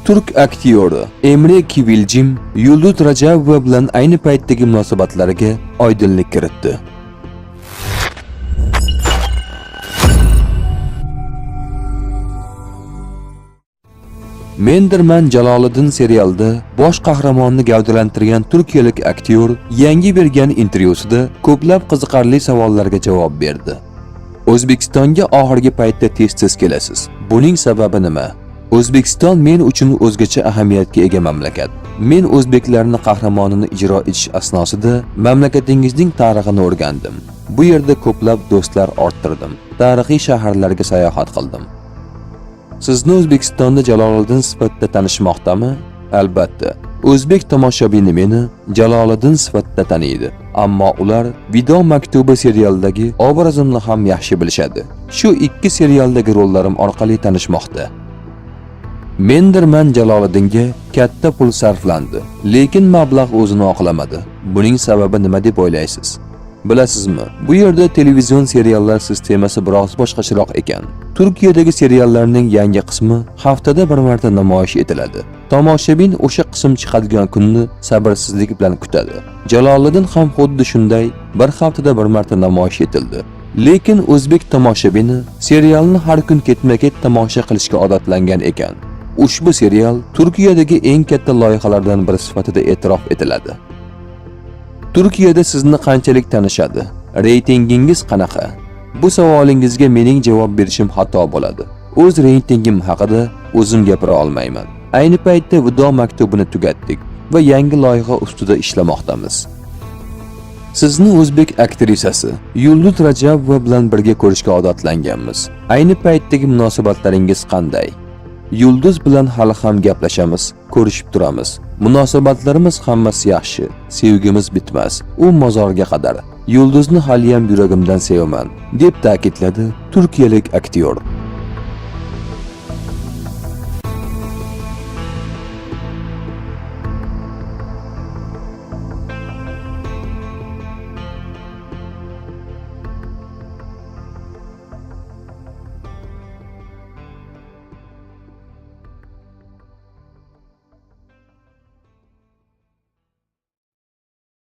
Turk aktyori Emre Kiviljim Yulduz Rajabova bilan ayni paytdagi munosabatlariga oydinlik kiritdi. Mendirman Jaloliddin serialida bosh qahramonni gavdalantirgan turkiyalik aktyor yangi bergan intervyusida ko'plab qiziqarli savollarga javob berdi. O'zbekistonga oxirgi paytda tez-tez kelasiz. Buning sababi nima? O'zbekiston men uchun o'zgacha ahamiyatga ega mamlakat. Men o'zbeklarni qahramonini ijro etish asnosida mamlakatingizning tarixini o'rgandim. Bu yerda ko'plab do'stlar orttirdim. Tarixiy shaharlarga sayohat qildim. Sizni O'zbekistonda Jaloliddin sifatida tanishmoqdami? Albatta. O'zbek tomoshabini meni Jaloliddin sifatida taniydi. Ammo ular Vido maktubi serialidagi obrazimni ham yaxshi bilishadi. Shu ikki serialdagi rollarim orqali tanishmoqda. Mendirman Jaloliddinga katta pul sarflandi, lekin mablag' o'zini oqlamadi. Buning sababi nima deb o'ylaysiz? Bilasizmi, bu yerda televizion seriallar sistemasi biroz boshqacharoq ekan. Turkiyadagi seriallarning yangi qismi haftada bir marta namoyish etiladi. Tomoshabin o'sha qism chiqadigan kunni sabrsizlik bilan kutadi. Jaloliddin ham xuddi shunday bir haftada bir marta namoyish etildi. Lekin o'zbek tomoshabini serialni har kun ketma-ket tomosha qilishga odatlangan ekan. Ushbu serial Turkiyadagi eng katta loyihalardan biri sifatida e'tirof etiladi. Turkiyada sizni qanchalik tanishadi? Reytingingiz qanaqa? Bu savolingizga mening javob berishim xato bo'ladi. O'z reytingim haqida o'zim gapira olmayman. Ayni paytda Vido maktubini tugatdik va yangi loyiha ustida ishlamoqdamiz. Sizni o'zbek aktrisasi Yulduz Rajabova bilan birga ko'rishga odatlanganmiz. Ayni paytdagi munosabatlaringiz qanday? Yulduz bilan hali ham gaplashamiz, ko'rishib turamiz. Munosabatlarimiz hammasi yaxshi, sevgimiz bitmas. U mozorga qadar. Yulduzni haliyam yuragimdan sevaman, deb ta'kidladi turkiyalik aktyor.